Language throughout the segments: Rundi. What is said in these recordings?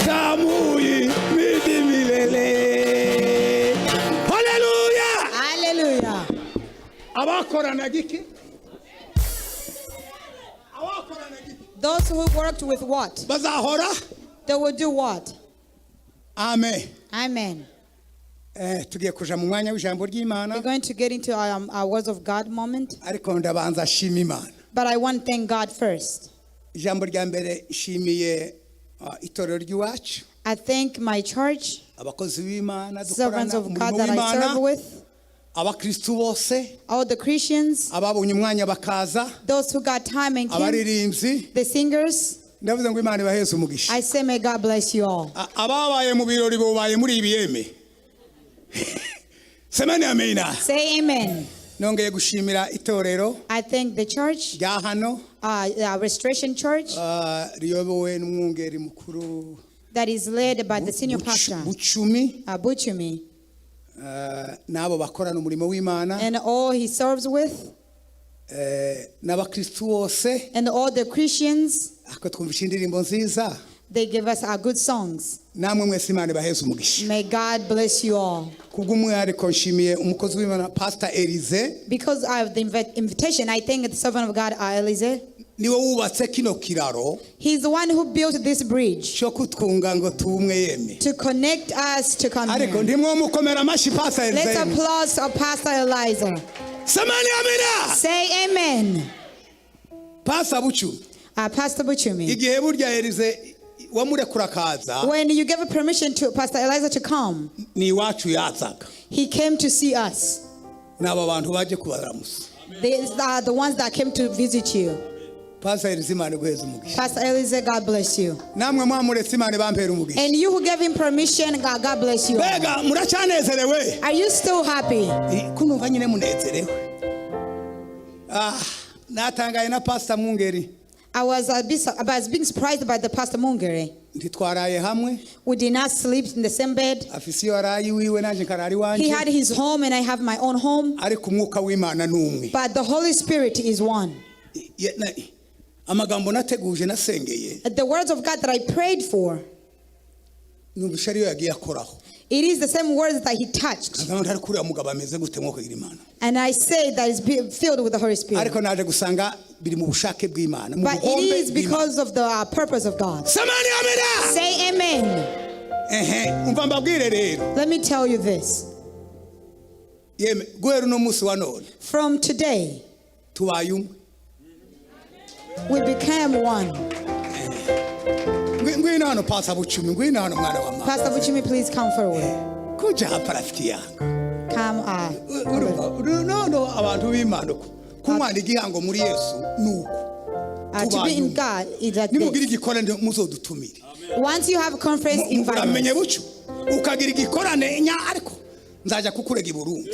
Nitamuhimidi milele. Haleluya! Hallelujah. Abakoranaga iki? Abakoranaga iki? Those who worked with what? Bazahora. They will do what? Amen. Amen. Tugiye kuja mu mwanya w'ijambo ry'Imana. We're going to get into our words of God moment. Ariko ndabanza shima Imana. But I want to thank God first. Ijambo rya mbere nshimiye itorero ry'iwacu, I thank my church, abakozi b'Imana servants dukorana of umurimo God that I w'Imana, serve with, abakristu bose, all the Christians, ababonye umwanya bakaza, those who got time and came, abaririmbyi. The singers. Ndavuze ngo Imana ibaheze umugisha. I say, may God bless you all. Ababaye mu birori bubaye muri ibi yeme semeni amina. Say amen. Nongeye gushimira itorero I thank the church, rya hano, Restoration Church, riyobowe n'umwungeri mukuru that is led by the senior pastor, Bucumi, Buchumi, n'abo bakorana umurimo w'Imana, and all he serves with, n'abakristu bose. And all the Christians. Ariko twumvishe indirimbo nziza. They give us our good songs. Namwe mwese Imana ibaheze umugisha. May God bless you all. Kubw'umwihariko nshimiye umukozi w'Imana Pastor Elize. Because of the invitation, I thank the servant of God, Elise. Niwe wubatse kino kiraro He's the one who built this bridge cyo kutwunga ngo tubumwe yeme. To connect us to come Ariko here. ntimwomukomera amashyi Pastor Let's Elize? Applaud our Pastor Eliza. Semeni amina. Say amen. Pastor Bucu, Pastor Buchumi. Igihe burya Elize wamurekura akaza, When you gave permission to Pastor Eliza to come, ni iwacu yazaga. He came to see us. N'aba bantu baje kubaramusa. These are the ones that came to visit you. Pastor Elize, Imana iguheze umugisha. Pastor Eliza, God bless you. Namwe mwamuretse Imana ibampera umugisha. And you who gave him permission, God, God bless you. Mbega muracyanezerewe? Are you still happy? Ko numva nyine munezerewe. Natangaye na Pastor Mwungeri. I was being surprised by the Pastor Mungeri. Ntitwaraye hamwe. We did not sleep in the same bed. Afise iyo araye iwiwe nanjye nkarara He iwanjye. had his home and I have my own home. Ariko umwuka w'Imana ni umwe. But the Holy Spirit is one. Amagambo nateguje nasengeye, The words of God that I prayed for, numvisha ariyo yagiye akoraho. It is the same words that he touched. Nkavuga ngo ariko uriya mugabo ameze gute mwuka Imana? And I say that is filled with the Holy Spirit. Ariko naje gusanga biri mu bushake bw'Imana, mu But it buhombe is bw'Imana. Because of the purpose of God. Semeni amina. Say amen. Ehe, umva mbabwire rero. Let me tell you this. Yeme guhera uno munsi wa none, From today, tubaye umwe. We became one. Ngwino hano Pastor Bucumi, ngwino hano mwana wa mama. Pastor Buchumi, please come forward. Kuja hapa rafiki yangu. Come. Urumva none abantu b'Imana uko kumwana igihango muri Yesu ni uko To be in God is like nimugira this. igikorane muzodutumire. Once you have conference, invite Uramenye us. bucyo ukagira igikorane nya ariko nzajya kukurega i Burundi.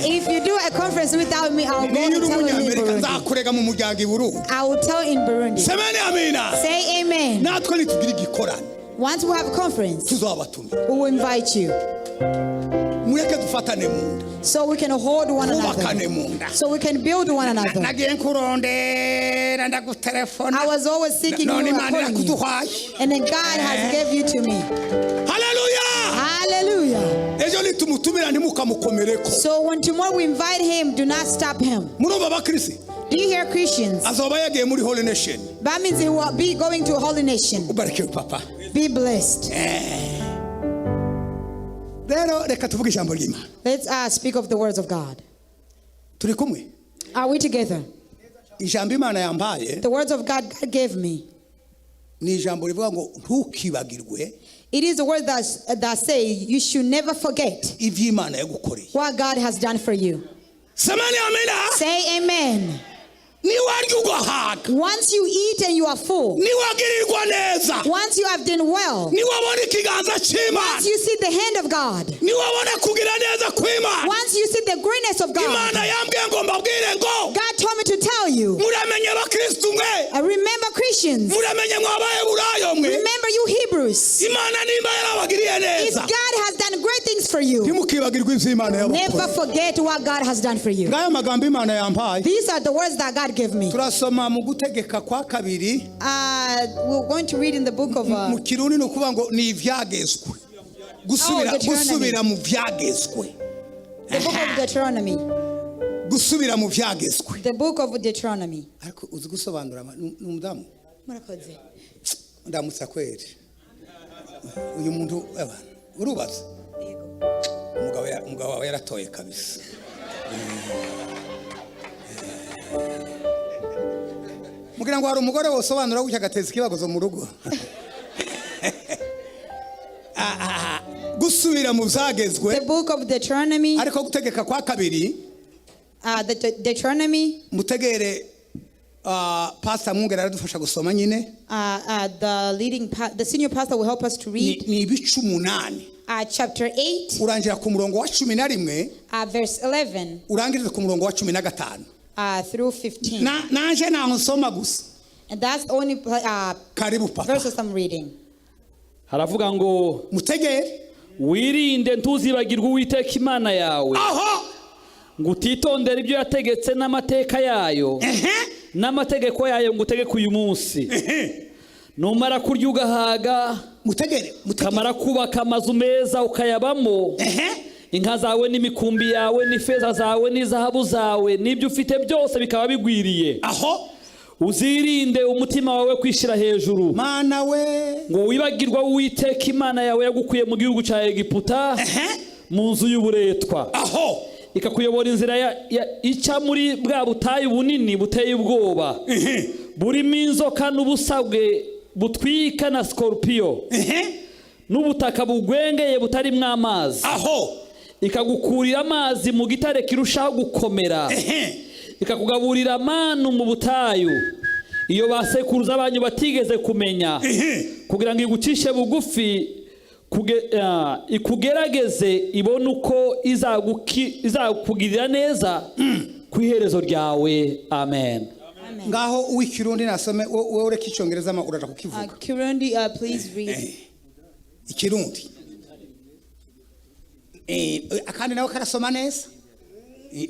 If you do a conference without me, I'll go Niyo and uri tell you in umunyamerika Burundi. nzakurega mu muryango i Burundi. I will tell in Burundi. Semeni amina. Say amen. Natwe nitugira igikorane, Once we have a conference, tuzabatumira. We will invite you Mureke dufatane mu nda, so we can hold one twubakane another. mu nda. So we can build one another. Nagiye nkurondera ndagutelefona. I was always seeking you None and Imana calling you. irakuduhaye. And then God has gave you to me. Haleluya! Hallelujah. Ejo nitumutumira ntimukamukomereko. So when tomorrow we invite him, do not stop him. Murumva abakirisi? Do you hear, Christians? Azoba yagiye muri Holy Nation. That means he will be going to a holy nation. Ubarikiwe papa. Be blessed. Rero reka tuvuge ijambo ry'Imana. Let's speak of the words of God. Turi kumwe? Are we together? Ijambo Imana yambaye The words of God God gave me. Ni ijambo rivuga ngo ntukibagirwe It is the word that say you should never forget iby'Imana yagukoreye. What God has done for you. Semeni amina. Say amen. Niwarya ugahaga, Once you eat and you are full, niwagirirwa neza, once you have done well, niwabona ikiganza cy'Imana, once you see the hand of God, niwabona kugira neza kw'Imana, once you see the greatness of God, Imana yambwiye ngo mbabwire ngo God told me to tell you. Muramenye bakristu mwe, Remember, Christians, muramenye mwabaye burayo mwe, remember you Hebrews. Imana nimba yarabagiriye If neza, God has done great things for you. Ntimukibagirwe ibyo Imana Never yabakoreye. Forget what God has done for you. Ngayo magambo Imana yampaye. These are the words that God gave me. Turasoma mu Gutegeka kwa Kabiri. We're going to read in the book of Mu Kirundi ni ukuvuga ngo ni ibyagezwe gusubira Oh, Deuteronomy. Gusubira mu byagezwe. The book of Deuteronomy. Gusubira mu byagezwe. The book of Deuteronomy. Ariko uzi gusobanura ni umudamu. Murakoze. Ndamutsa kweri uyu muntu abantu urubatse. Yego. Umugabo wawe yaratoye kabisa. Mugira ngo hari umugore wosobanura gutya agateza ikibazo mu rugo. Ah, ah, ah. Gusubira mu byagezwe. The book of Deuteronomy. Ariko Gutegeka kwa Kabiri. The Deuteronomy. Mutegere pastor Mwungere aradufasha gusoma nyine. The senior pastor will help us to Ni read ni ibice 8. Chapter 8, Urangira ku murongo wa 11. Verse 11 Urangirize ku murongo wa 15. Through 15. Nanje naho nsoma gusa. And that's the only Karibu papa. Verses I'm reading. Haravuga ngo Mutegere. Wirinde ntuzibagirwe Uwiteka Imana yawe Aho. Ngo utitondere ibyo yategetse n'amateka yayo n'amategeko yayo ngo utegeke uyu munsi numara kurya ugahaga Mutegere, mutegere. Ukamara kubaka amazu meza ukayabamo inka zawe n'imikumbi yawe n'ifeza zawe n'izahabu zawe n'ibyo ufite byose bikaba bigwiriye Aho. Uzirinde umutima wawe kwishyira hejuru Mana we. Ngo wibagirwa Uwiteka Imana yawe yagukuye mu gihugu cya Egiputa mu nzu y'uburetwa Aho. Ikakuyobora inzira ica muri bwa butayu bunini buteye ubwoba burimo inzoka n'ubusabwe butwika na sikorupiyo n'ubutaka bugwengeye butarimo amazi Aho. Ikagukurira amazi mu gitare kirushaho gukomera ikakugaburira amanu mu butayu iyo ba sekuruza banyu batigeze kumenya kugira ngo igucishe bugufi ikugerageze ibone uko izakugirira neza ku iherezo ryawe. Amen. Amen. Ngaho uw'ikirundi nasome wowe ureka icyongereza ma uraja kukivuga. Kirundi, please read. Ikirundi. Akandi nawe karasoma neza.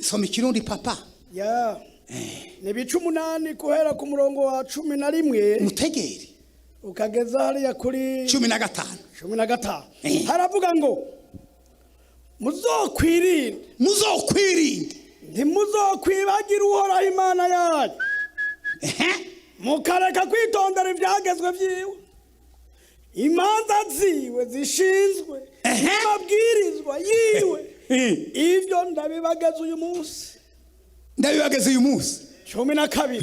Soma ikirundi papa. Ya ni ibice 8 guhera ku murongo wa 11. Mutegere. Ukageza hariya kuri 15. 15. Haravuga ngo muzokwirinde Muzokwirinde. Ntimuzokwibagira Uhoraho Imana yanyu mukareka kwitondera ibyagezwe byiwe imanza ziwe zishinzwe n'amabwirizwa yiwe ibyo ndabibageza uyu munsi. Ndabibageze uyu munsi. 12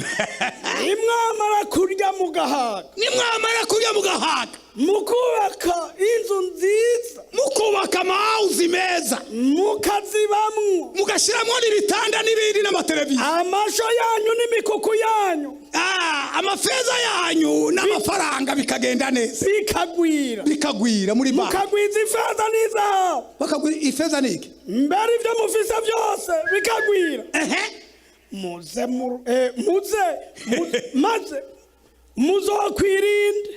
nimwamara kurya mugahaga Nimwamara kurya mugahaga mukubaka inzu nziza mukubaka amahawuzi meza mukazibamwo mugashyiramo n'ibitanda n'ibindi n'amateleviziyo amasho yanyu n'imikuku yanyu Ah, amafeza yanyu n'amafaranga bikagenda neza bikagwira bikagwira muri banki mukagwiza ifeza n'izahabu bakagwira ifeza niki mbere ibyo mufise byose bikagwira muze maze muzokwirinde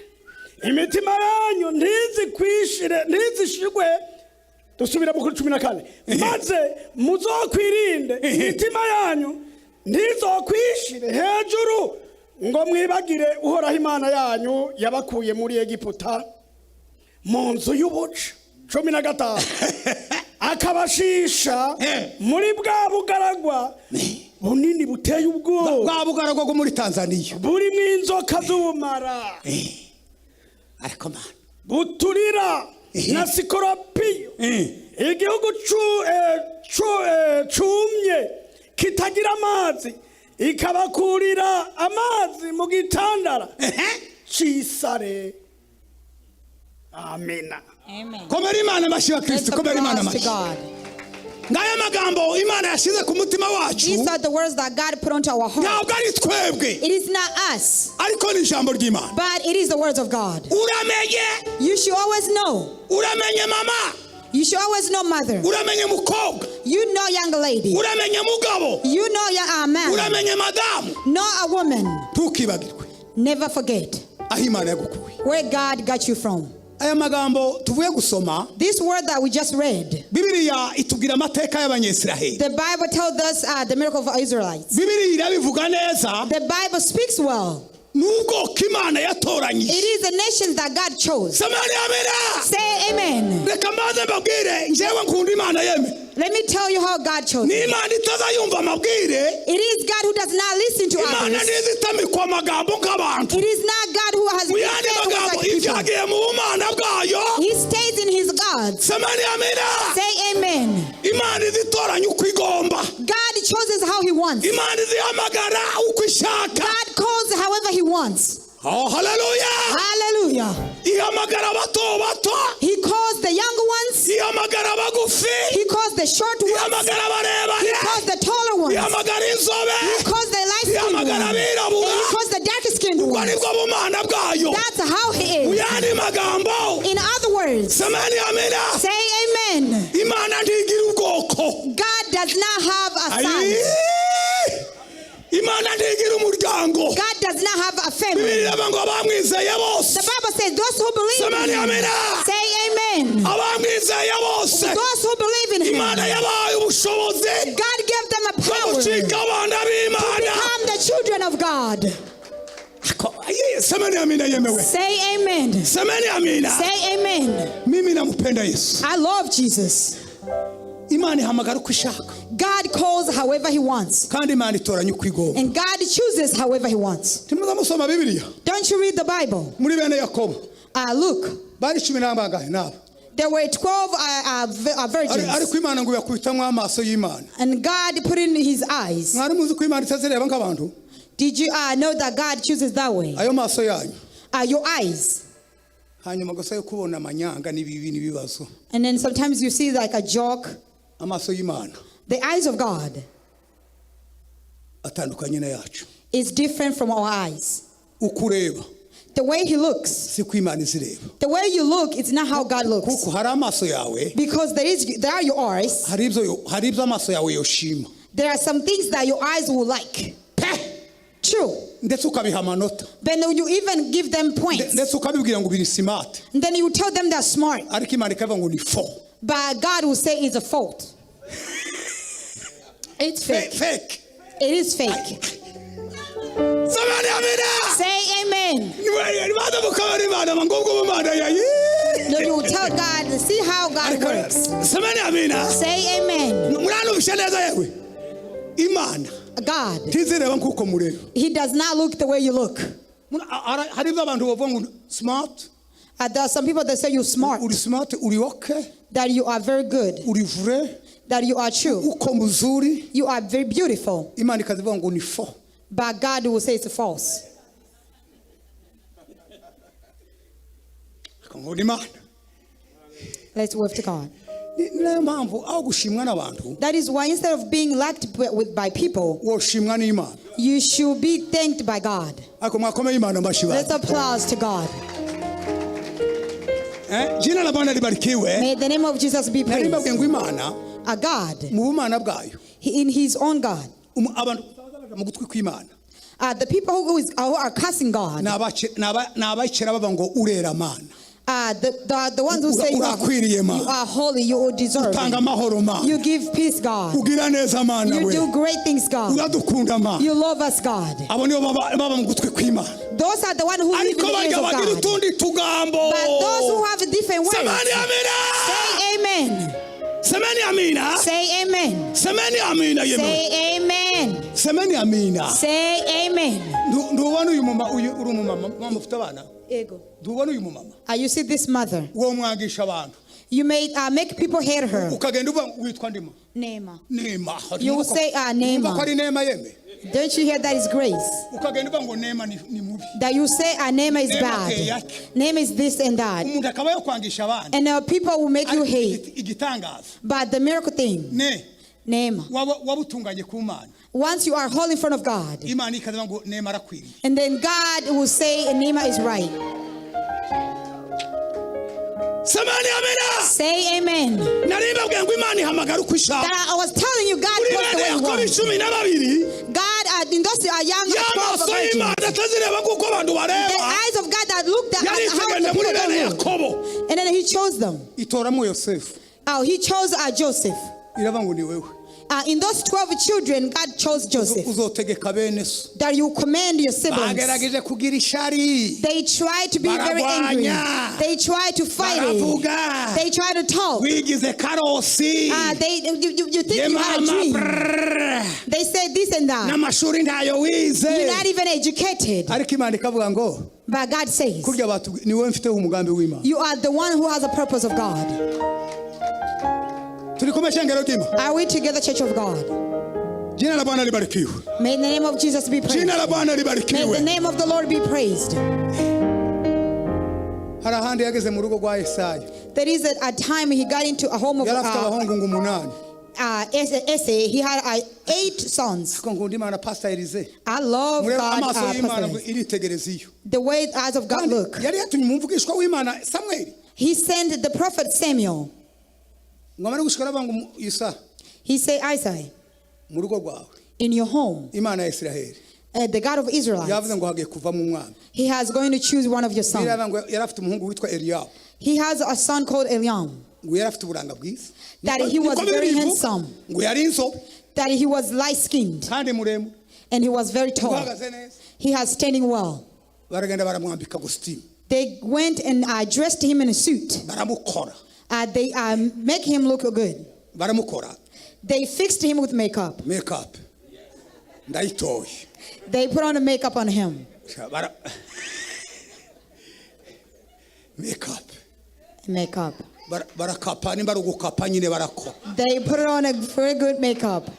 imitima yanyu ntizikwishire ntizishigwe dusubira mu kuri 14 maze muzokwirinde imitima yanyu ntizokwishire hejuru ngo mwibagire Uhoraho Imana yanyu yabakuye muri Egiputa mu nzu y'ubuca 15 akabashisha muri bwa bugaragwa bunini buteye ubwoba bwa bugaragwa bwo muri Tanzaniya burimo inzoka z'ubumara ariko mana buturira na sikoropiyo igihugu cumye kitagira amazi ikabakurira amazi mu gitandara c'isare. Amina. Amen. Komera Imana amashyi ya Let's Kristo komera Imana applause to amashyi. God. Ngaya magambo Imana yashyize ku mutima wacu. These are the words that God put onto our heart. Ntabwo ari twebwe It is not us, ariko ni ijambo ry'Imana. But it is the words of God. Uramenye. You should always know. Uramenye mama. You should always know, mother. Uramenye mukobwa. You know, young lady. Uramenye mugabo. You know, young man. Uramenye madamu. Know a woman. Ntukibagirwe Never forget aho Imana yagukuye. Where God got you from. Aya magambo tuvuye gusoma, This word that we just read, Bibiliya itubwira amateka y'Abanyisiraheli. The Bible tells us the miracle of Israelites. Bibiliya irabivuga neza. The Bible speaks well. N'ubwoko Imana yatoranyije. It is the nation that God chose. Semeni amina. Say amen. Reka mbanze mbabwire, njyewe nkunda Imana yeme. Let me tell you how God chose. Ni Imana itazayumva amabwire. It is God who does not listen to Imana others. ntizitamikwa amagambo nk'abantu. It is not God who has Mu been yandi fed with magambo, like people. ibyagiye mu bumana bwayo. He stays in his gods. Semeni amina. Say amen. Imana izitoranya uko igomba. God chooses how he wants. Imana izihamagara uko ishaka. God calls however he wants. Oh, haleluya. Hallelujah. Ihamagara abato bato. He calls the young ones. Ihamagara abagufi. He calls the short ones. Ihamagara He abarebare. calls the taller ones. Ihamagara inzobe. He calls the light skinned ones. Ihamagara And abirabura. he calls the dark skinned Ubwo ones. nibwo bumana bwayo. That's how he Mu is. yandi magambo, In other words, semeni amina, say amen. Imana ntigira ubwoko. God does not have a Ayi! son. Imana ntigira umuryango. God does not have a family. Bibiliya iravuga ngo abamwizeye bose. The Bible says those who believe in Semeni him. amina. Say amen. Abamwizeye bose, Those who believe in him. Imana yabahaye ubushobozi God gave them a bwo power to gucika abana b'Imana. become the children of God. Aye, semeni amina yemewe. Say amen. Semeni amina. Say amen. Mimi namupenda Yesu. I love Jesus. Imana ihamagara uko ishaka. God calls however he wants. Kandi Imana itoranya uko igomba. And God chooses however he wants. Ntimuza musoma Bibiliya? Don't you read the Bible? Muri bene Yakobo Look, bari cumi n'abangahe nabo? There were 12 virgins. Ariko Imana ngo yakubitamwo amaso y'Imana. And God put in his eyes. Mwari muzi ko Imana itazireba nk'abantu? Did you know that God chooses that way? Ayo maso yanyu. Your eyes. Hanyuma gusa yo kubona amanyanga n'ibibi n'ibibazo. And then sometimes you see like a joke. Amaso y'Imana The eyes of God atandukanye n'ayacu. is different from our eyes. Uko ureba The way he looks, si ko Imana izireba. the way you look, it's not how God looks. Kuko hari amaso yawe, Because there are your eyes. hari ibyo amaso yawe yoshima. There are some things that your eyes will like. Pe! True. Ndetse ukabiha amanota. Then you even give them points. Ndetse ukabibwira ngo biri smart. And then you tell them they're smart. Ariko Imana ikavuga ngo ni faux. But God will say it's a fault. It's fake. Fake. It is fake. Somebody amina. Say amen. No, you will tell God, see how God works. Semeni amina. Say amen. Muranumvishe neza yewe. Imana God, ntizireba nkuko mureba. he does not look the way you look. Hari ibyo abantu bavuga ngo smart. There are some people that say you're smart. Uri smart, uri okay. That you are very good. Uri vrai. That you are true. Uko muzuri. You are very beautiful. Imana ikazivuga ngo ni faux. But God will say it's false. Ngo Imana. Let's wave to God. Niyo mpamvu aho gushimwa n'abantu, That is why instead of being liked by people, woshimwa n'Imana. you should be thanked by God. Ariko mwakomeye Imana amashyi. Let's applause to God. Jina la Bwana libarikiwe. May the name of Jesus be Nari praised. mbabwiye ngo Imana A God, mu bumana bwayo, in his own God. Abantu mu gutwi kw'Imana. The people who are cursing God. Ni abakera bavuga ngo urera Mana. The ones who say you are holy, you deserve. Utanga amahoro Mana. You give peace, God. Ugira neza Mana You we. do great things, God. Uradukunda Mana. You love us, God. Abo nibo baba mu gutwi kw'Imana. Those are the ones who live in Ariko the ears barya of bagira God. utundi tugambo. But those who have different words, Semeni amina. say amen. Semeni amina. Say amen. Semeni amina yemewe. Say amen. Semeni amina. Say amen. Ndubona uyu mama, uyu uri umumama, mama ufite abana. Ego. Ndubona uyu mumama. You see this mother. Uwo mwangisha abantu. You may make people hate her. Ukagenda uvuga witwa ndima. Nema. Nema. You will say Nema. Umva ko ari Nema yeme. Don't you hear that is grace? Ukagenda uvuga ngo Nema ni mubi. That you say Nema is bad. Nema is this and that. Umuntu akaba yakwangisha abandi. And people will make you hate. Igitangaza. But the miracle thing. Ne. Nema. Wabutunganye ku Mana. Once you are holy in front of God. Imana ikavuga ngo Nema arakwiriye. And then God will say Nema is right. Semeni amina. Say amen. Nari mbabwiye ngo Imana ihamagara uko ishaka. That I was telling you God calls the way he wants. God, In those young 12 Y'amaso virgins, y'Imana atazireba nk'uko abantu the bareba. eyes of God that looked at how Yaritegereje the muri people bene don't look. Yakobo. And then he chose them. Itoramo Yosefu. Oh, he chose Joseph. Iravuga ngo ni wewe. In those 12 children, God chose Joseph. Uzotegeka bene so. That you command your siblings. Bagerageje kugira ishari. They try to be very angry. Baragwanya. They try to fight it. Baravuga. They try to talk. Wigize karosi. You think Ye you had a mama, dream. brrr. They say this and that. N'amashuri ntayo wize. You're not even educated. Ariko Imana ikavuga ngo But God says, kurya ni wowe mfiteho umugambi w'Imana. you are the one who has a purpose of God. Turi kumwe shengero ry'Imana. Are we together, Church of God? Jina la Bwana libarikiwe. May the name of Jesus be praised. Jina la Bwana May the libarikiwe. name of the Lord be praised. Hari ahandi yageze mu rugo rwa Yesaya. There is a time he got into a home of Yari afite abahungu ngo umunani. Ese. He had 8 sons. Ariko nkunda Imana Pastor Elise. I love Murebe God. amaso y'Imana ngo Pastor. iritegereza iyo. The way the eyes of God Kandi look. yari yatumye umuvugishwa w'Imana Samweli. He sent the prophet Samuel. Ngo amare gushika aravuga ngo Isa He said, Isaiah, mu rugo rwawe in your home, Imana ya Isiraheli the God of Israel, yavuze ngo hagiye kuvamo umwami. he has going to choose one of your sons. Yari ngo yari afite umuhungu witwa Eliyabu. He has a son called Eliam, Ngo yari afite uburanga bwiza. That he was Niko very Bibiliya ivuga. handsome. Ngo yari inzobe that he was light-skinned kandi muremure. and he was very tall. Uhagaze neza. He has standing well. Baragenda baramwambika kositimu. They went and dressed him in a suit. Baramukora. They make him look good. Baramukora. They fixed him with makeup. Makeup. Ndayitoye. They put on the makeup on him. Makeup. Makeup. Barakapa nimba ari ugukapa nyine barakora. They put on a very good makeup.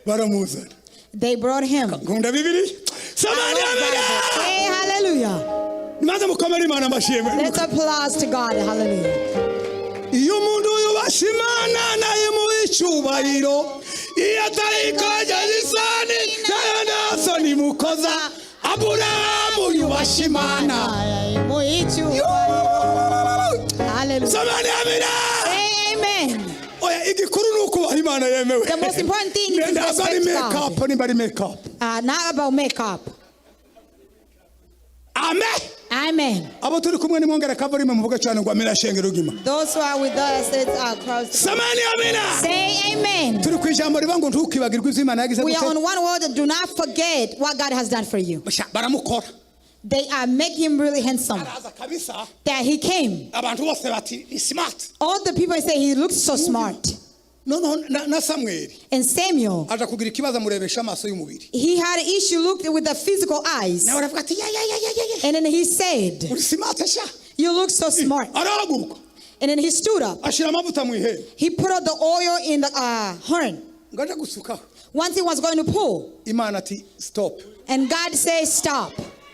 Baramuzana. They brought him. Nkunda Bibiliya. Samani amina. Say hallelujah. Nimaze mukomere Imana amashimwe. Let's applause to God. Hallelujah. Iyo umuntu yubasha Imana nayo imuha icyubahiro. Iyo atarayikojeje isoni nayo nta soni imukoza. Aburahamu yubasha Imana. Hallelujah. Samani amina. Say amen. Oya igikuru ni ukubaha Imana yemewe. The most important thing is to Ntabwo ari respect God. makeup nimba ari makeup. Not about makeup. Amen. Amen. Abo turi kumwe nimwongere kavarime muvuge cyane ngo amina shengero ry'Imana. Those who are with us, let's cross. Samani amina. Say amen. Turi ku ijambo rivuga ngo ntukibagirwe ibyo Imana yagize We are gute. on one word. Do not forget what God has done for you. Baramukora. They make him really handsome. Araza kabisa. That he came. Abantu bose bati ni smart. All the people say he looks so smart. No na Samweli And Samuel, aja kugira ikibazo amurebesha amaso y'umubiri. he had an issue looked with the physical eyes. Nawe aravuga ati ya ya ya ya ya. And then he said, Uri smart sha. you look so smart. Arahaguruka. And then he stood up. Ashira amavuta mu ihembe. He put out the oil in the horn. Ngo aje gusukaho. Once he was going to pull. Imana ati stop. And God says stop.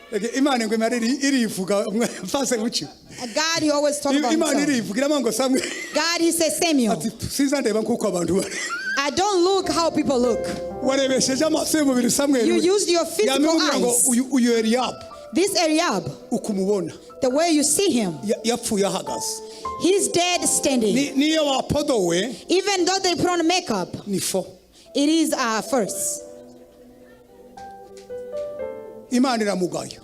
Imana ngo imara irivuga mfase buki. God, he always talk about Imana himself. irivuga irama ngo Samweli. God, he says, Samuel, Ati siza ndeba nkuko abantu bari. I don't look how people look. Warebesheje amaso y'umubiri Samweli. You used your physical eyes. Uyu Eliyabu This Eliab, ukumubona the way you see him, yapfuye ahagaze. he's dead standing. Niyo wapodowe Even though they put on makeup, ni fo. it is first. Imana iramugaya.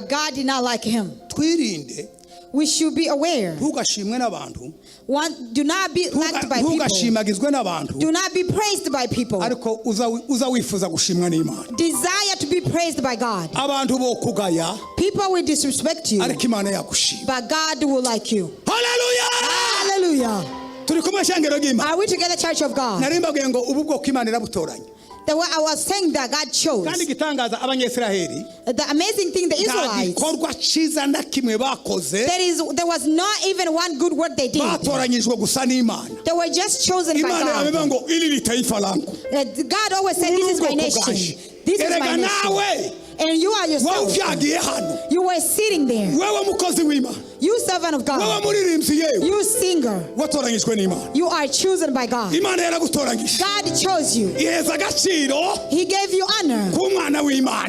God did not like him. Twirinde. We should be aware. Ntugashimwe n'abantu. One, do not be liked by people. Ntugashimagizwe n'abantu. Do not be praised by people. Ariko uza wifuza gushimwa n'Imana. Desire to be praised by God. Abantu bo kugaya. People will disrespect you. Ariko Imana yagushima. But God will like you. Hallelujah! Hallelujah. Turi kumwe shengero ry'Imana. Are we together, Church of God? Nari mbabwiye ngo ubu bwoko Imana irabutoranya. The way I was saying that God chose. Kandi igitangaza abanyesiraheli. The amazing thing, the Israelites. Nta gikorwa cyiza na kimwe bakoze. There was not even one good work they did. Batoranyijwe gusa n'Imana. They were just chosen by God. Imana yabivuga ngo iri ni taifa langu. God always said, this is my nation. This is my nation. And you are yourself. You were sitting there. You servant of God. You singer. You are chosen by God. God chose you. He gave you honor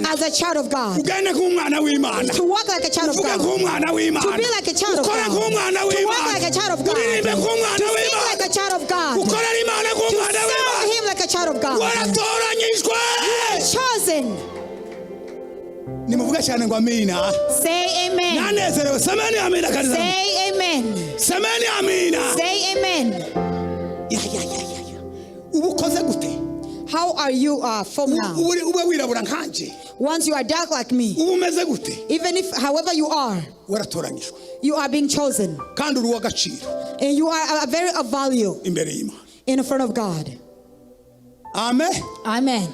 as a child of God. To walk like a child of God. To be like a child of God. To walk like a child of God. To sing like a child of God. To serve Him like a child child of God. Waratoranyijwe. Chosen. Nimuvuge cyane ngo amina. Say amen. Nanezerewe, semeni amina kanisa. Say amen. Semeni amina. Say amen. Ya ya ya ya ya. Ubu ukoze gute? How are you formed now? Ubu ube wirabura nkanje. Once you are dark like me, Ubu umeze gute? Even if however you are, Waratoranyijwe. You are being chosen. Kandi uri uw'agaciro. And you are a very of value imbere y'Imana. In front of God. Amen. Amen.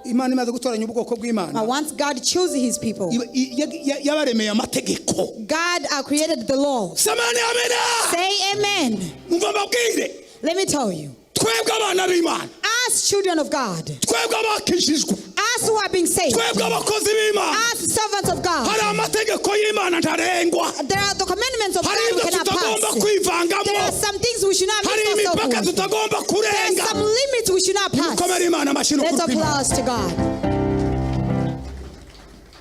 Imana imaze gutoranya ubwoko bw'Imana. Once God chooses his people, Yabaremeye amategeko. God created the law. Semeni amina. Say amen. Umva mbabwire. Let me tell you. Twebwe abana b'Imana. As children of God, Twebwe abakijijwe. Us who are being saved, Twebwe abakozi b'Imana. Us servants of God, Hari amategeko y'Imana ntarengwa. There are the commandments of Hari God we ibyo cannot tutagomba pass. kwivangamo. There are some things we should not Hari mix ourselves imipaka with. tutagomba There are kurenga. some limits we should not pass. Nimukomere Imana amashyi Let's n'ukuri kw'Imana. applause to God.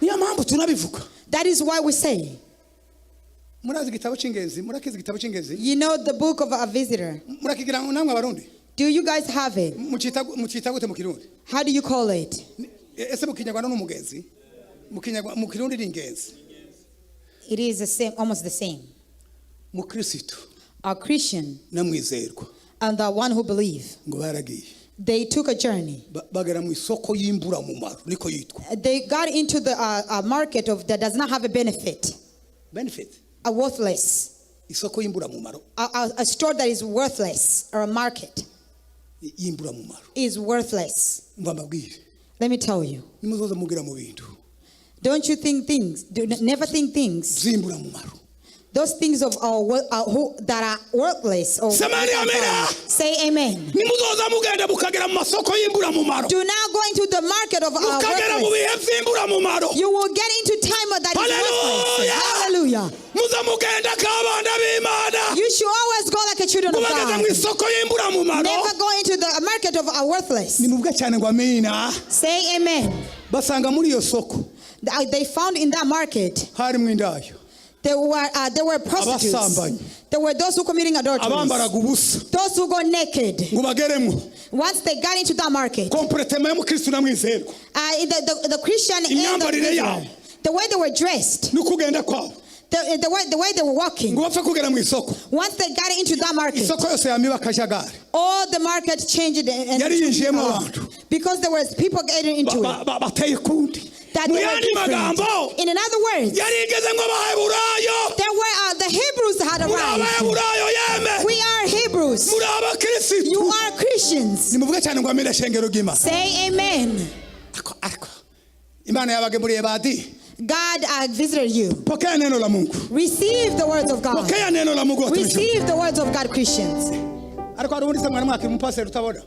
Niyo mpamvu tunabivuga. That is why we say. Murazi igitabo cy'ingenzi, murakizi igitabo cy'ingenzi? You know the book of a visitor. Murakigira namwe abarundi? Do you guys have it? Mucita mucita gute mu Kirundi? How do you call it? Ese mu Kinyarwanda ni umugenzi? Mu Kinyarwanda, mu Kirundi ni ingenzi. It is the same, almost the same. Mukristo A Christian na mwizerwa and the one who believe, ngo baragiye. They took a journey. Bagera mu isoko y'imburamumaro niko yitwa. They got into the market of that does not have a benefit. Benefit. A worthless. Isoko y'imburamumaro. A store that is worthless, or a market Y'imburamumaro. Is worthless. Umva mbabwire. Let me tell you. Nimuzoza mugira mu bintu. Don't you think things, do never think things. Z'imburamumaro. Those things of our, who, that are worthless. Or Semeni amina. Say amen. Nimuzoza mugenda mukagera mu masoko y'imburamumaro. Do not go into the market of our Mukagera mu worthless. bihe by'imburamumaro. You will get into time that is worthless. Hallelujah. Hallelujah. Muza mugenda nk'abana b'Imana. You should always go like a children of Mubageze mu God. isoko y'imburamumaro. Never go into the market of our worthless. Nimuvuge cyane ngo amina. Say amen. Basanga muri iyo soko. They found in that market. Harimo indayo. There were prostitutes. Abasambanyi. There were those who committing adultery. Abambaraga ubusa. Those who go naked. Ngo bageremo. Once they got into that market, Comportement y'umukristo na mwizerwa. The Christian and the Imyambarire believer, yabo. the way they were dressed, N'ukugenda kwabo. the way they were walking. Ngo bapfe kugera mu isoko. Once they got into that market, Isoko yose yamiba akajagari. all the market changed and Yari yinjiyemo abantu. because there was people getting into it. Bateye kundi. That Mu they were yandi different. magambo, In other words, yarigeze ngo Abaheburayo. there were the Hebrews had Muri arrived. Abaheburayo yeme. We are Hebrews. Muri abakristo. You are Christians. Nimuvuge cyane ngo amina shengero ry'Imana. Say amen. Ariko, ariko. Imana yabagemuriye badi. God visited you. Pokea neno la Mungu. Receive the words of God. Pokea neno la Mungu watumishi. Receive the words of God, Christians. Ariko hari ubundi se mwana mwakira umupaseri utabona?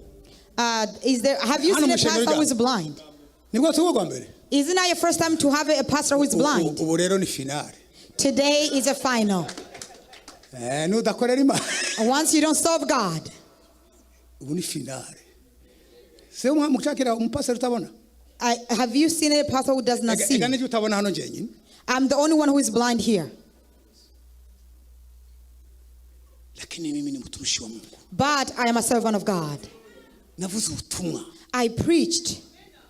Is there? Have you Hano seen a mu shengero pastor who is ryacu. blind? Nibwo tuba bwa mbere. Is it not your first time to have a pastor who is blind? Ubu rero ni finale. Today is a final. Nudakorera Imana. Once you don't serve God. Ubu ni finale. Se mushakira umupaseri utabona? Have you seen a pastor who does not see? Ega nijye utabona hano njyenyine. I'm the only one who is blind here. Lakini mimi ni mtumishi wa Mungu. But I am a servant of God. Navuze ubutumwa. I preached.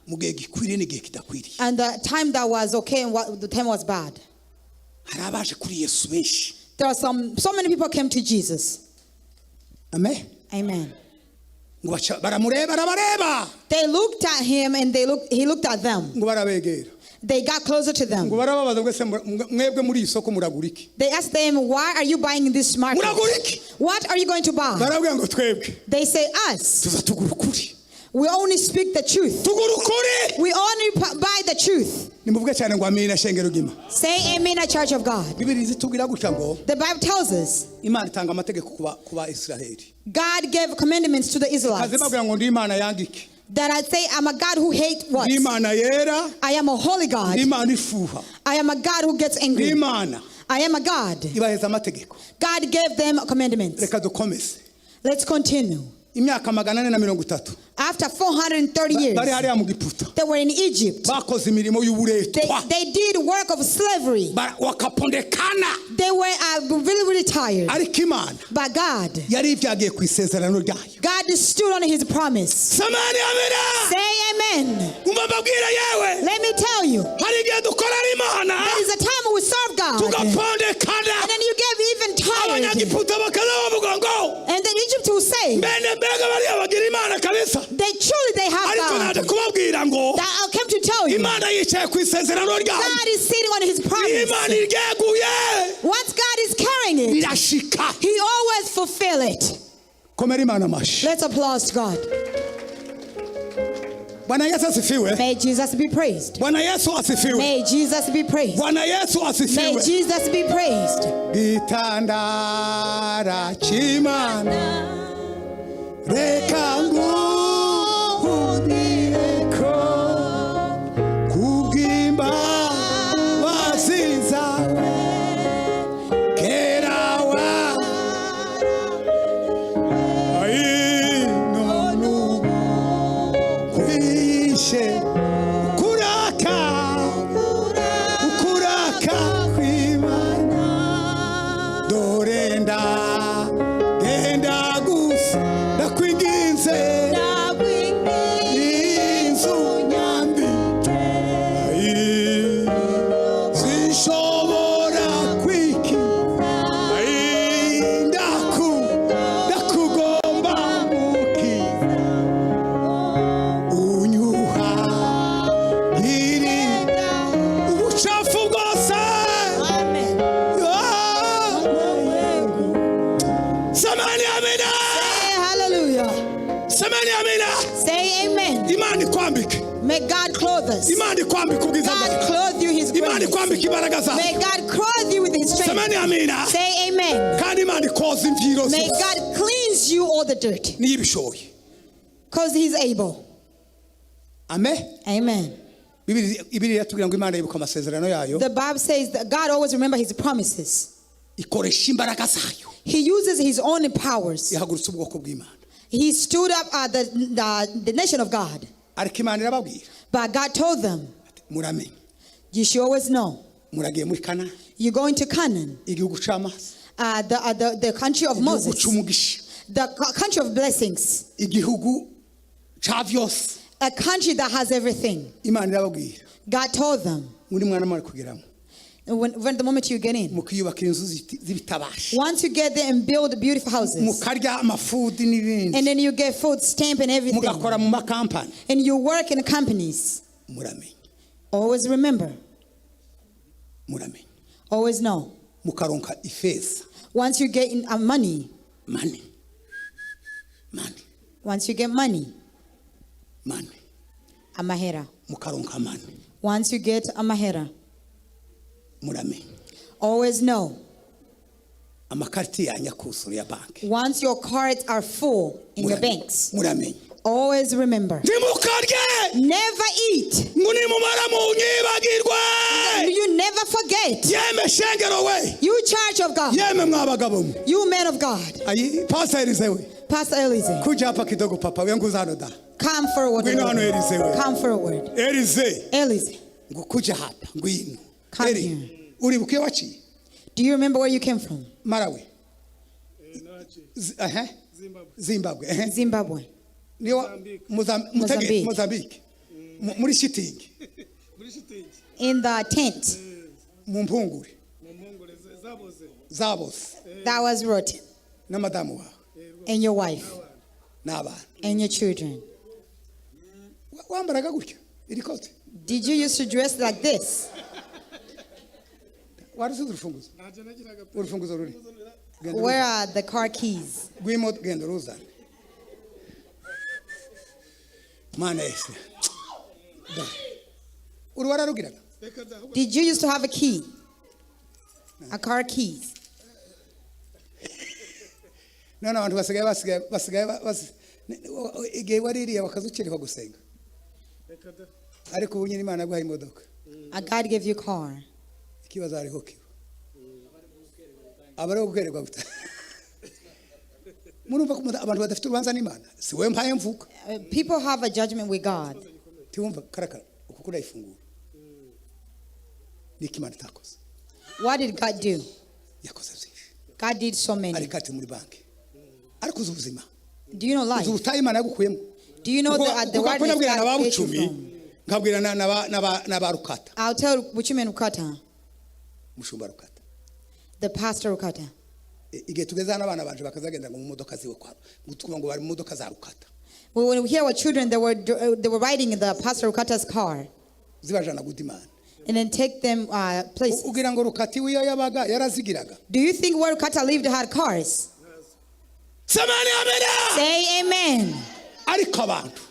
Mu gihe gikwiriye n'igihe kidakwiriye. And the time that was okay and what, the time was bad. Hari abaje kuri Yesu benshi. There are so many people came to Jesus. Amen. Amen. Ngo baca, baramureba, arabareba. They looked at him and he looked at them. Ngo barabegera. They got closer to them. Ngo barababaza ngo ese mwebwe muri iyi soko muragura iki? They asked them, why are you buying in this market? Muragura iki? What are you going to buy? Barabwira ngo twebwe. They say, us. Tuza tugura ukuri. We only speak the truth. Tugura ukuri. We only buy the truth. Nimuvuge cyane ngo amina shengero ry'Imana. Say amen, a church of God. Bibiliya itubwira gutya ngo The Bible tells us Imana itanga amategeko kuba Israheli. God gave commandments to the Israelites. Kaze babwira ngo ndi Imana yanga iki? That I say I'm a God who hates what? Ndi Imana yera. I am a holy God. Ndi Imana ifuha. I am a God who gets angry. Ndi Imana. I am a God. Ibaheza amategeko. God gave them commandments. Reka dukomeze. Let's continue. Imyaka 430. After 430 years, Bari hariya mu Giputa. They were in Egypt. Bakoze imirimo y'uburetwa. They did work of slavery. Bakapondekana. They were really, really tired. Ariko Imana But God, yari ibyagiye ku isezerano ryayo. God stood on his promise. Samani amina. Say amen. Umva mbabwire yewe. Let me tell you, Hari igihe dukorera Imana there is a time we serve God. tugapondekana. And then you get even tired. Abanyagiputa bakaza bavuga ngo And then Egypt will say, mbene mbega bariya bagira Imana kabisa. they truly they have Ariko God. naje kubabwira ngo That I came to tell you, Imana yicaye ku isezerano ryayo. God is sitting on his promise. Imana iryeguye Once God is carrying it, irashika. he always fulfill it. Komera Imana amashyi. Let's applaud God. Bwana Yesu asifiwe. May Jesus be praised. Bwana Yesu asifiwe. May Jesus be praised. Bwana Yesu May asifiwe. Jesus be praised. Gitandara cy'Imana reka nguhungireko kubw'imbabazi zawe kera wa Ai, none ubu kwishe kuraka ukuraka kw'Imana dore ndagenda gusa ndakwinginze inzu nyambi Ai, sinshobora kwiki Ai, ndakugomba muki unyuha iri ubucafu bwose. Amen. Ah! Semeni amina. Say hallelujah. Semeni amina. Say amen. Imana ikwambike. May God clothe us. Imana ikwambike ubwiza God bwayo. clothe you his Imana grace. ikwambike imbaraga zayo. May God clothe you with his strength. Semeni amina. Say amen. Kandi Imana ikoza imvyiro May zose. God cleanse you all the dirt. Niyo ibishoboye. Because he's able. Amen. Amen. Bibiliya iratubwira ngo Imana yibuka amasezerano yayo. The Bible says that God always remember his promises. Ikoresha imbaraga zayo. He uses his own powers. Ihagurutsa ubwoko bw'Imana. He stood up the nation of God. Ariko Imana irababwira But God told them, ati, muramenye you should always know. Muragiye muri Kanani. You're going to Canaan, Igihugu c'amazi. the country of Igihugu Moses, c'umugisha. the country of blessings, Igihugu ca vyose. a country that has everything. Imana irababwira God told them, muri mwana mwari kugeramo when the moment you get in, mukiyubakira inzu z'ibitabasha. Once you get there and build beautiful houses, Mukarya amafudi n'ibindi. and then you get food stamp and everything, Mugakora mu makampani. and you work in companies, Muramenye. always remember, Muramenye. Always know. Mukaronka ifeza. Once you get in, money, Money. Money. Once you get money, Money. Amahera. Mukaronka money. Once you get amahera, Muramenye. Always know. Amakariti yanyu akuzura ya banki. Once your cards are full in your banks, Muramenye. Always remember. Ntimukarye. Never eat. Ngo nimumara munyibagirwe. You never forget. Yeme shengero we. You church of God. Yeme mwabagabo mwe. You man of God. Ayi, Pastor Elise we. Pastor Elise. Kuja hapa kidogo papa, we nguza hano da. Come forward. Ngwino hano Elise we. Come forward. Elise. Elise. Ngo kuja hapa, ngwino. Come Eli, here. uribuka iyo waciye? Do you remember where you came from? Malawi. Zimbabwe. Zimbabwe. Ehe. Zimbabwe. Niyo Mozambique. Mozambique. Mozambique. Muri shitingi. Muri shitingi. In the tent. Mu mpungure. Mu mpungure zaboze. Zaboze. That was rotten. Na madamu wawe. And your wife. N'abana. And your children. Wambaraga gutya iri kote. Did you used to dress like this? Wari usize urufunguzo? Ntacyo nagiraga pe. Urufunguzo ruri? Genda Where are the car keys? Rw'imo genda uruzane. Mana Yesu. Uru wararugiraga? Did you used to have a key? A car keys? None abantu basigaye igihe waririye bakazukiriho gusenga. Ariko ubu nyine Imana yaguhaye imodoka. God gave you car. Ikibazo hariho kiba. Abari gukererwa guta. Murumva ko abantu badafite urubanza n'Imana, si wowe mpaye mvuga. People have a judgment with God. Tiwumva karakara uko kurayifungura niko Imana itakoze. What did God do? Yakoze byinshi. God did so many. Ariko ati muri banki, ariko uzi ubuzima? Do you know Uzi life? ubutayu Imana yagukuyemo? Do you know the Kuko wilderness nabwira na God ba get you Bucumi, from? nkabwira na ba Rukata. I'll tell Buchumi and Rukata, Mushumba Rukata. The pastor Rukata. Igihe tugeze hano, abana banje bakazagenda ngo mu modoka ziwe kwa ngo twumva ngo bari mu modoka za Rukata. Well, when we hear our children, they were riding in the Pastor Rukata's car zibajana gudimana. And then take them places. Ugira ngo Rukati wiyo yabaga yarazigiraga? Do you think where Rukata lived had cars? Semani amena. Say amen. Ariko abantu,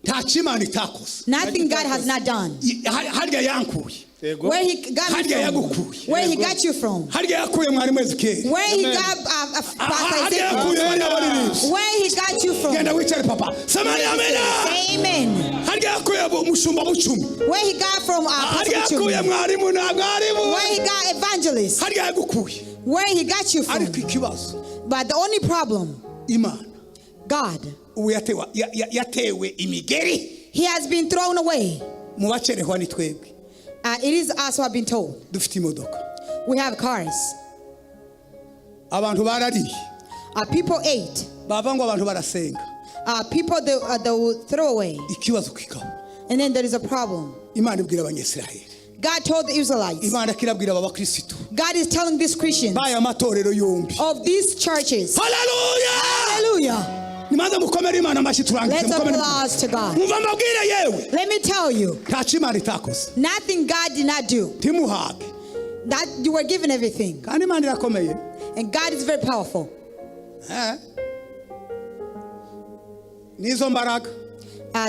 nta Imana itakoze. Nothing God has not done. Harya yankuye. Where he got me Harya from. yagukuye. Where he got you from. Harya yakuye mwarimu Ezekiyeli. Where he got Pastor Harya Ezekiel. yakuye bariya baririmbyi. Where he got you from. Genda wicare, papa. Semani amena. Say amen. Harya yakuye umushumba Bucumi. Where he got from Pastor Harya yakuye Buchumi. mwarimu na mwarimu. Where he got evangelist. Harya yagukuye. Where he got you from. Ariko ikibazo, But the only problem, Imana God, ubu yatewe imigeri. He has been thrown away. Mu bacerehwa ni twebwe. It is us who have been told. Dufite imodoka. We have cars. Abantu barariye. People ate. Bava ngo abantu barasenga. People they will throw away. Ikibazo kikaba, And then there is a problem. Imana ibwira Abanyisiraheli. God told the Israelites. Imana kirabwira aba bakirisitu God is telling these Christians b'aya matorero yombi. Of these churches. Haleluya. Hallelujah. Nimaze mukomere Imana amashyi, turangize. Let's Mukomere. applause to God. Mwumva mbabwire yewe. Let me tell you, Ntacyo Imana itakoze. Nothing God did not do. Ntimuhage. That you were given everything. Kandi Imana irakomeye. And God is very powerful. Eh? N'izo mbaraga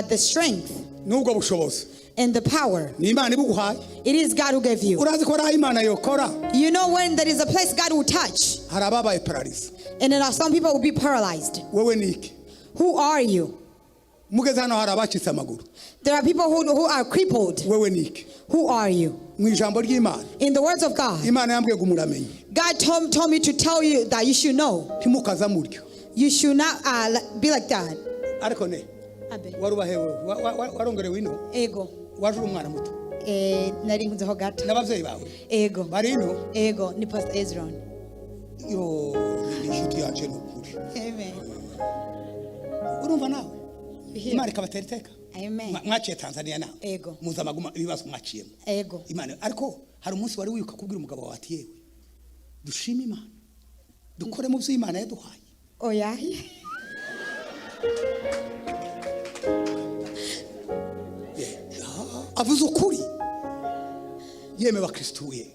The strength n'ubwo bushobozi and the power. ni Imana ibuguhaye. It is God who gave you. Urazi ko ari aho Imana yokora? You know when there is a place God will touch, Hari ababaye paralysé. And then some people will be paralyzed. Wowe ni iki? Who are you? Mugeze hano hari abacitse amaguru. There are people who are crippled. Wewe ni iki? Who are you? Mu ijambo ry'Imana, In the words of God, Imana yambwiye ngo muramenye. God told me to tell you that you should know. Ntimukaza muryo. You should not be like that. Ariko ne wari ubahe wewe? Warongorewe ino? Ego. Waje uri umwana muto? Eh, nari nkunzeho gato. N'ababyeyi bawe Ego. bari ino? Ego. Ni Pastor Ezron. Yo, ni inshuti yacu, ni ukuri. Amen. Urumva nawe, Here. Imana ikabatera iteka. Amen. Mwaciye Tanzania nawe? Ego. Muzi amaguma, ibibazo mwaciyemo? Ego. Imana, ariko hari umunsi wari wibuka kubwira umugabo wawe ati: "Yewe, dushime Imana, dukore mu byo Imana yaduhaye"? Oya. Avuze ukuri yeme. Bakristu we,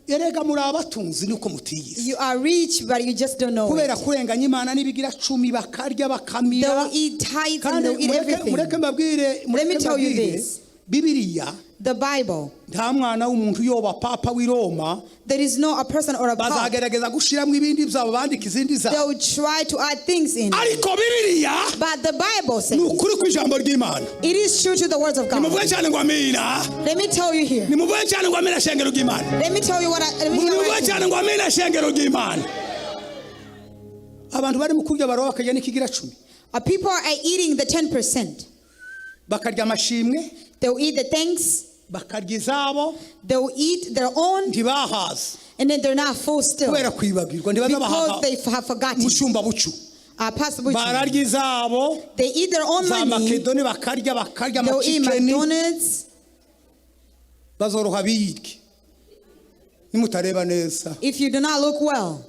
erega muri abatunzi nuko mutiyizi. You are rich, but you just don't know Kubera it. kurenganya Imana n'ibigira cumi, bakarya, bakamira. They will eat tithes and Kandi they'll eat everything. mureke mbabwire, mureke Me tell you mbabwire, this. Bibiliya, The Bible, nta mwana w'umuntu yoba papa w'i Roma. There is no a person or a pope. Bazagerageza gushiramo ibindi byabo, bandika izindi They zabo. will try to add things in. Ariko Bibiliya But the Bible says ni ukuri kw'ijambo ry'Imana. It is true to the words of God. Nimuvuge cyane ngo amina. Let me tell you here. Nimuvuge cyane ngo amina, shengero ry'Imana. Let me tell you what I let me hear Nimuvuge what I cyane ngo amina, shengero ry'Imana. Abantu bari mu kurya baroba, bakarya n'ikigira cumi. People are eating the 10%. Bakarya amashimwe. They'll eat the thanks. Bakarya izabo. They'll eat their own. Ntibahaza. And then they're not full still. Kubera kwibagirwa, ntibaza Because bahaga. they have forgotten. Mushumba Bucu, Pastor Buchu. bararya izabo. They eat their own Za money. Makedoni bakarya, bakarya They'll eat amachicken. McDonald's. Bazoroha biyirye nimutareba neza. If you do not look well,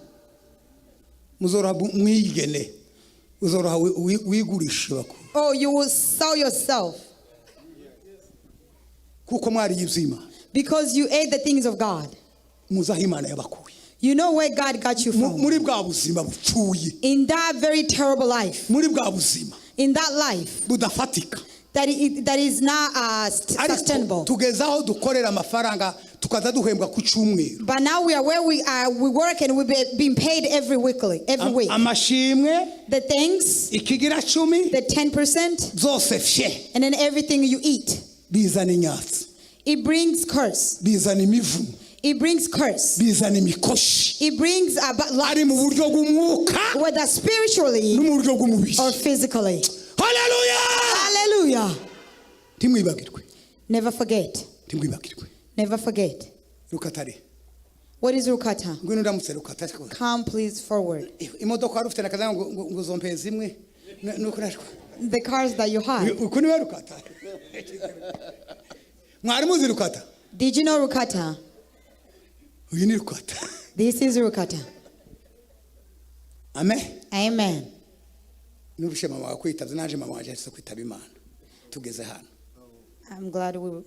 Muzoroha mwigene, uzoroha wigurishe baku. Oh, you will sell yourself Kuko mwariye iby'Imana. Because you ate the things of God. Muzi aho Imana yabakuye? You know where God got you from. Muri bwa buzima bupfuye. In that very terrible life, Muri bwa buzima in that life budafatika. that is not Ariko sustainable. tugeze aho dukorera amafaranga, tukaza duhembwa ku cyumweru. But now we are where we are. We work and we're being paid every weekly, every week. Amashimwe, The things, ikigira cumi, the 10%, byose fye. And then everything you eat. Bizana inyatsi. It brings curse. Bizana imivumo. It brings curse. Bizana imikoshi. It brings a bad luck, Ari mu buryo bw'umwuka whether spiritually no mu buryo bw'umubiri. Or physically. Haleluya! Hallelujah. Ntimwibagirwe. Never forget. Ntimwibagirwe. Never forget. Rukatare. What is Rukata? Ngwino ndamutse Rukata. Come please forward. Imodoka wari ufite nakaza ngo ngo ngo uzompeze zimwe nuko nashwa. The cars that you had. Uku niwe Rukata. Mwari muzi Rukata? Did you know Rukata? Uyu ni Rukata. This is Rukata. Amen. Amen. Nubishe mama wawe kwitavye naje mama wanje ahise kwitaba Imana. Tugeze hano. I'm glad we.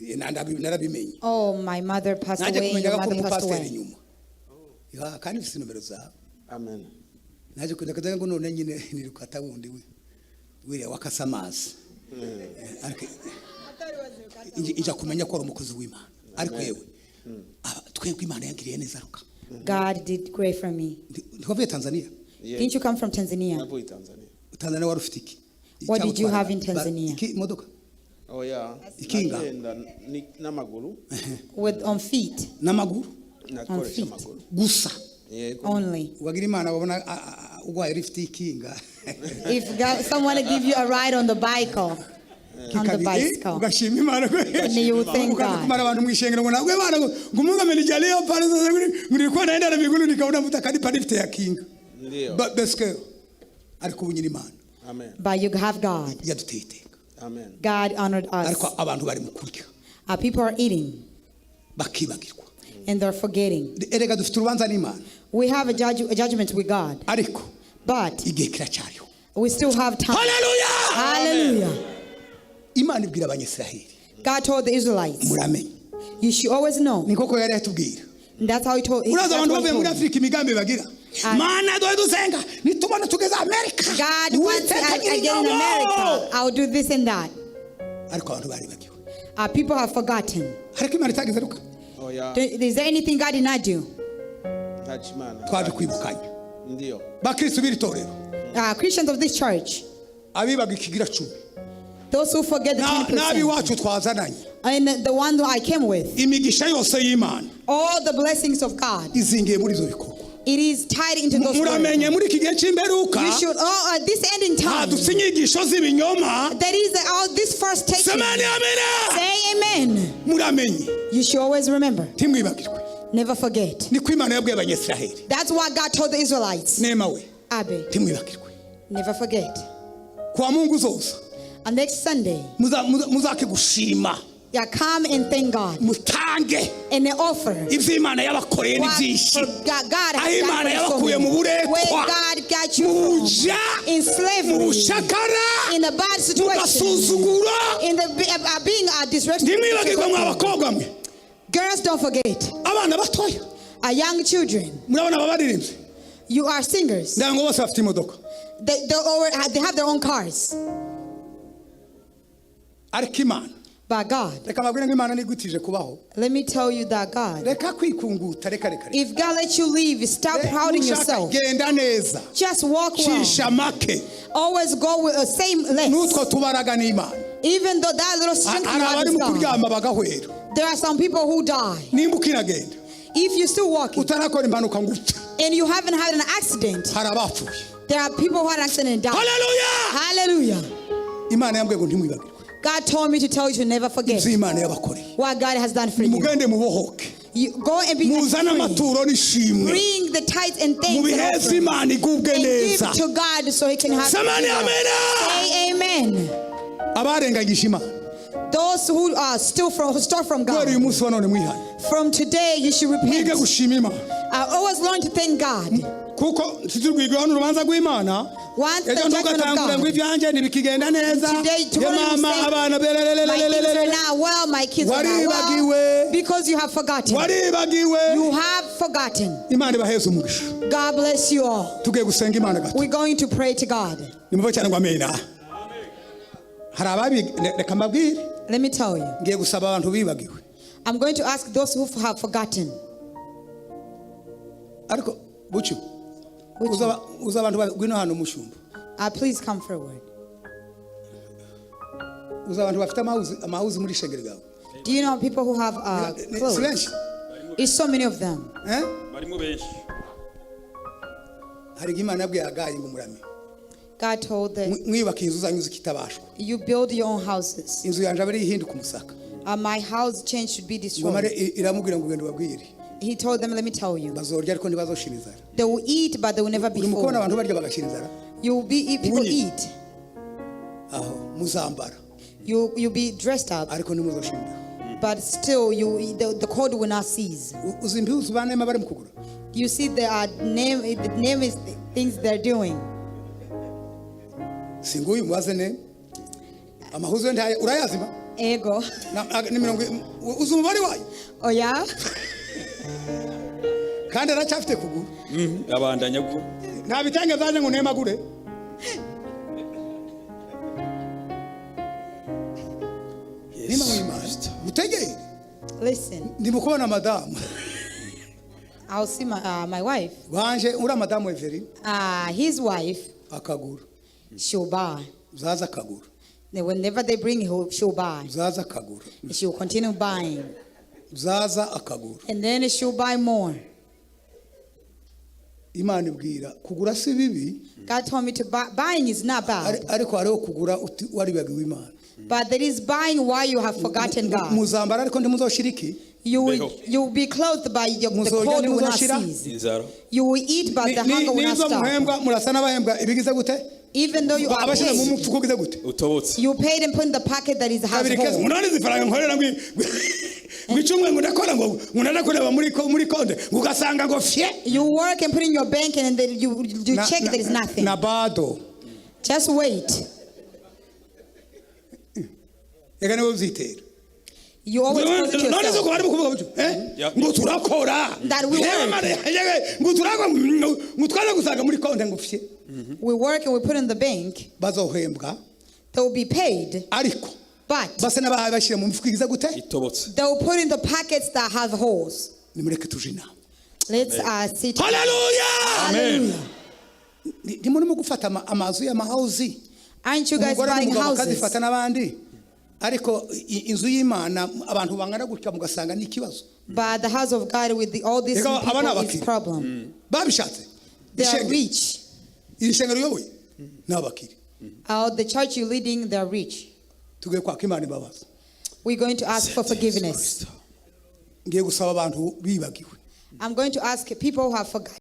Narabimenye. Oh, my mother passed Naje away. kumenya Your ko mother passed umupasiteri away. nyuma. Ya kandi mfise nomero zawe. Amen. Naje kujya kugira ngo none nyine ni Rukata wundi we. Wiriya wakasa amazi. Ariko inja kumenya ko ari umukozi w'Imana. Ariko yewe twebwe Imana yangiriye neza Ruka. God did great for me. Ntiwavuye Tanzania? Yeah. Didn't you come from Tanzania? Navuye Tanzania. Tanzania wari ufite iki? What did you have in Tanzania? Iki imodoka? Oh yeah. Ikinga. Nagenda n'amaguru. With on feet. N'amaguru? Nakoresha feet. amaguru. Gusa. Yego. Only. Wagira Imana wabona ugwaye lift ikinga. If God, someone give you a ride on the bicycle. On the bicycle. Ugashima Imana. And you will thank Ukaza God. kumara abantu mwishengero ngo nabwe bana ngo ngo Mungu amenijalia pale sasa nilikuwa naenda na miguu nikaona mtu akanipa lift ya kinga. Ndio. Beske ariko ubu nyine Imana Amen. But you have God. yaduteye iteka. Amen. God honored us. Ariko abantu bari mu kurya Our people are eating bakibagirwa. And they're forgetting. Erega dufite urubanza n'Imana. We have a judgment with God. Ariko But igihe kiracyariho. We still have time. Hallelujah! Hallelujah. Imana ibwira Abanyisiraheli. God told the Israelites, Muramenye. You should always know. Ni koko yari yatubwira. And that's how he told. Uraza That's abantu what he bavuye muri told. Afurika imigambi bagira. Mana dore dusenga nitubona tugeze Amerika. God wants Uwiteka I get in Nyiringabo. America. I'll do this and that. Ariko abantu baribagiwe. Our people have forgotten. Ariko Imana itageze Ruka. Oh yeah. Is there anything God did not do? Ntacyo Imana. Twaje kwibukanya. Ndio. Bakristo b'iri torero. Christians of this church, Abibaga ikigira cumi. Those who forget the 10%, N'abiwacu twazananye. And the one who I came with, Imigisha yose y'Imana all the blessings of God, izingiye muri izo bikorwa. It is tied into those words. Muramenye muri iki gihe cy'imperuka You should, oh, at this ending time, hadutse inyigisho z'ibinyoma. That is all this first taking. Semeni amina. Say amen. Muramenye. You should always remember. Ntimwibagirwe. Never forget. Niko Imana yabwiye Abanyisiraheli. That's what God told the Israelites. Nema we. Abe. Ntimwibagirwe. Never forget. Kwa Mungu zoza. And next Sunday, Muzake gushima. Yeah, come and thank God. Mutange. And the offer. Ibyo Imana yabakoreye ni What byinshi. for God, God has Aho done Imana for so yabakuye many. mu buretwa, Where God got you mu from, buja, in slavery, mu bucakara, in a bad mu situation, gasuzuguro. in the being a disrespectful. Ntimwibagirwe mwa bakobwa mwe. Girls, don't forget. Abana batoya. Our young children. Murabona ababaririmbyi? You are singers. Ndagira ngo bose bafite imodoka. They have their own cars. Ariko Imana. By God. Reka mbabwire ngo Imana nigutije kubaho. Let me tell you that God. Reka kwikunguta, reka, reka, reka. If God lets you live, stop prouding Nushaka yourself. genda neza. Just walk well. Cisha make. Always go with the same less. N'utwo tubaraga n'Imana. Even though that little strength you Hari have abari is mu gone. kuryama bagahwera. There are some people who die. Nimba ukinagenda. If you're still walking Utarakora impanuka ngo upfe. And you haven't had an accident, Hari abapfuye. there are people who had an accident and died. Hallelujah! Hallelujah. Imana yambwiye ngo ntimwibagirwe. God told me to tell you to never forget Ibyo Imana yabakoreye. What God has done for you. Mugende mubohoke. You go and be Muzane free. amaturo n'ishimwe. Bring the tithes and thanks and Mubiheze offering. Imana igubwe And give neza. to God so he can have Semeni amina. Say amen. Abarenganyije Imana. Those who are still from, who start from Guhera God. uyu munsi wa none mwihane. From today you should repent. Mwige gushima Imana. I always learn to thank God. Kuko ntitugwigwe hano urubanza rw'Imana. Once the Ejo judgment of ntugatangure ngo God. ibyanjye ntibikigenda neza. Today, tomorrow Ye you mama say, abana my things are berererererere. not well, my kids are not Waribagiwe. well. Because you have forgotten. Waribagiwe. You have forgotten. Imana ibaheze umugisha. God bless you all. Tugiye gusenga Imana gato. We're going to pray to God. Nimuve cyane ngo amena. Hari ababi reka mbabwire. Let me tell you. Ngiye gusaba abantu bibagiwe. I'm going to ask those who have forgotten. Ariko bucyo. Which Uza abantu ngwino hano mushumba. Please come forward. Uza abantu bafite amawuzi muri shengeri gawe. Do you know people who have Si clothes? benshi? It's so many of them. Eh? Barimo benshi. Hari igihe Imana yabwiye Hagayi ngo murame God told them, mwiyubaka inzu zanyu zikitabashwa you build your own houses. Inzu yanjye abe ariyo ihinduka umusaka. My house change should be Ngo mare destroyed. iramubwira ngo ugende ubabwire. He told them, let me tell you. Bazorya ariko ntibazoshira inzara. They will eat, but they will never be Uri mu kubona full. abantu barya bagashira inzara. You will be people Ubunye. eat. Aho muzambara You'll be dressed up, ariko ntimuzoshira imbeho. But still the cold will not cease. Uzi impuzu banema bari mu kugura. You see there are name the name is the things they're doing. Singuyu mubaze ne amahuzo ntaye urayazima. Ego. Ni mirongo uzi umubare wayo. Oh yeah? Kandi aracyafite kugura. Abandanya gura. Nta bitenge zaje ngo nemagure. Nima w'Imana. Mutegere. Listen. Ndimo kubona madamu. I'll see my wife. Wanje ura madamu Everine. His wife. Akagura. She'll buy. Zaza akagura. Then whenever they bring her, she'll buy. Zaza akagura. And she'll continue buying. Zaza akagura. And then she'll buy more. Imana ibwira kugura si bibi. God told me to buy. Buying is not bad. Ariko hariho kugura waribagiwe Imana. But there is buying while you have forgotten God. Muzambara ariko ntimuzoshiriki. You will be clothed by the Muzoja cold will not ntimuzoshira. cease. You will eat, but the hunger will not Nizo stop. muhembwa murasa n'abahembwa ibigize gute? Even though you are Abashira mu paid, mufuko ugize gute? Utobotse. you paid and put in the pocket that is has Kabiri keza hole. munani zifaranga nkorera ngwicumwe ngo ndakora ngo ndakora muri konde ugasanga ngo fye. You work and put in your bank and then you check there is nothing. Na bado. Just wait. Ega niwe uzitera. You always put it None yourself. zuko bari kuvuga gutyo, eh? Ngo turakora. That we work. Ngo turakora ngo twaje gusanga muri konde ngo fye. We work and we put in the bank. Bazohembwa. They will be paid. Ariko. But basa n'abahaye bashyira mu mifuka igize gute? Itobotse. They will put in the pockets that have holes. Nimureke tuje inama. Let's sit. Hallelujah! Amen. Ndimo gufata amazu y'amahausi. Aren't you guys Umugore buying n'umugabo houses? bakazifata n'abandi. Ariko inzu y'Imana abantu bangana gutya mugasanga ni ikibazo. But the house of God with all these Reka aba ni people is abakire. problem. Babishatse. They are Ishengero. rich. Iri shengero uyoboye ni abakire. The church you're leading, they are rich. Tugiye kwaka Imana imbabazi. We're going to ask for forgiveness. Ngiye gusaba abantu bibagiwe. I'm going to ask people who have forgotten.